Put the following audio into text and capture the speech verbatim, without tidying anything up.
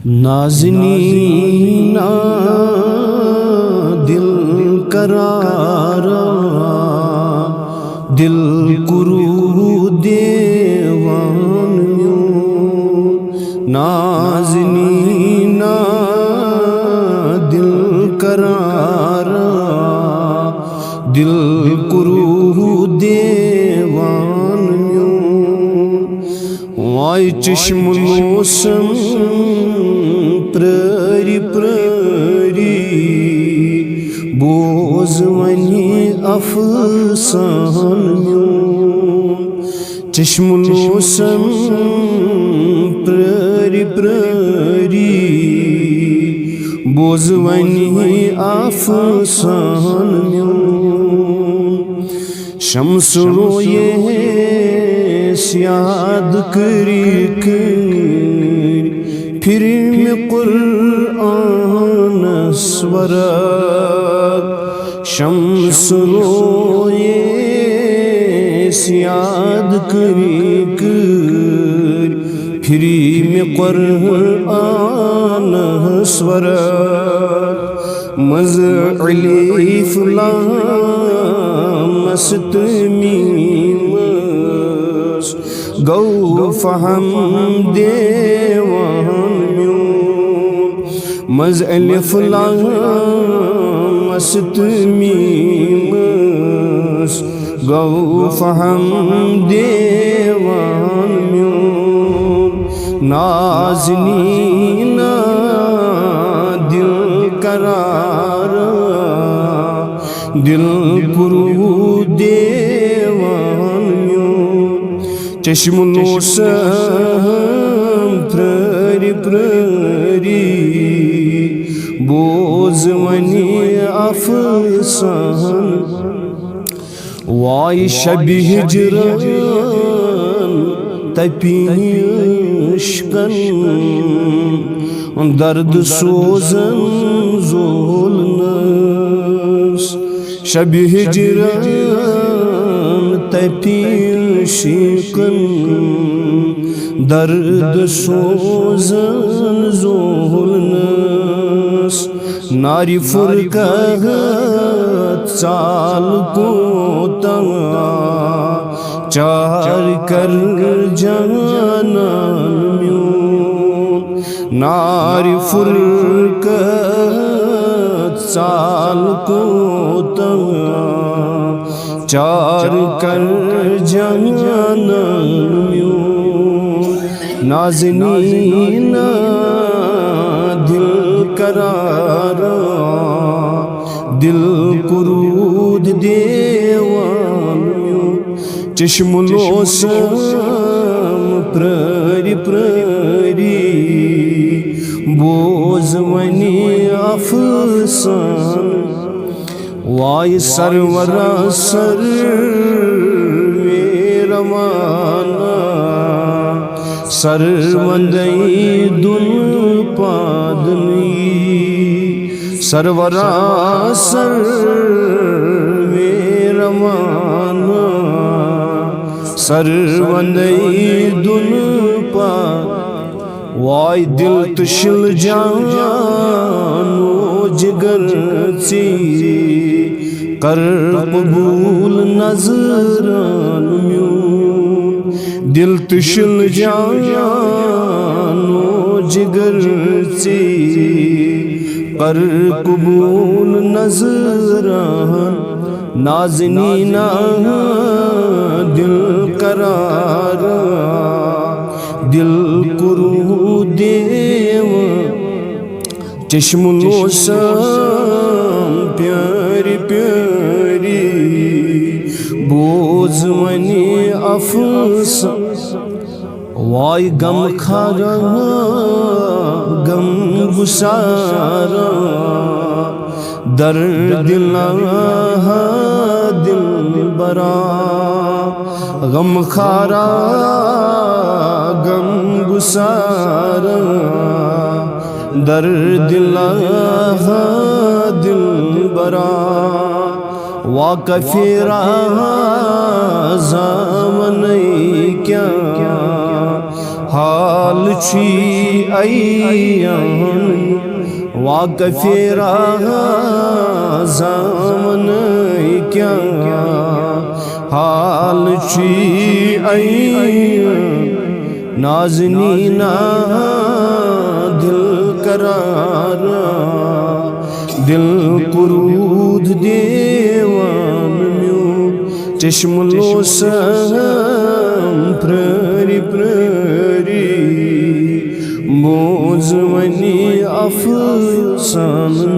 نازنینا دل قرارا، دل کرو دیوان میون۔ نازنینا دل قرارا، دل کرو دیوان میون۔ وای چشم نوسم پراری پراری، بوز ونی افسان میون۔ چشم نوسم پراری پراری، بوز ونی افسان میون۔ شمس رویس یاد کری کری، پھر می قرآنس ورق۔ شمس رویس یاد کری کری، پھر می قرآنس ورق۔ منز الف لام است میمس، گو فہم دیوان میون۔ منز الف لام است میمس، گو فہم دیوان میون۔ نازنینا دل قرارا، دل کرو دیوان میون۔ چشم نوسم پراری پراری، بوز ونی افسان۔ وای شب ہجران تپی عشقن، درد سوزن زولنس۔ شب ہجران تپی عشقن، درد سوزن زولنس۔ ناری فرقت ژال کوتاہ چار کر جانان میون۔ ناری فرقت ژال کوتاہ چار کر جانان میون۔ نازنینا دل قرارا، دل کرود دیوان میون۔ چشم نوسم پراری پراری، بوز ونی افسان۔ وای سرورا سر ویروانا، سر وندئی دن پادنی۔ سرورا سر ویروانا، سر وندئی دن پا۔ وای دل تشل جانو جگر ژی، کر قبول نظران میون۔ دل تشل جانو جگر ژی، کر قبول نظران۔ نازنینا دل قرارا، دل کرو دیوان۔ چشم نوسم پیاری پیاری، بوز ونی افسان۔ وای غم خارا غم گسارا، درد دلا دل برا۔ غم خارا غم گسارا، درد دلا دل برا۔ واقفی راز ونئی کیا، حال چھی عیان، واقف راز زانَے کیٛاہ۔ حال چھی عیان، نازنینا دل قرارا، دل قرود دیوان میون، چشم لوسم پرٛٲری پرٛٲری۔ بوز وۄنۍ افسانہٕ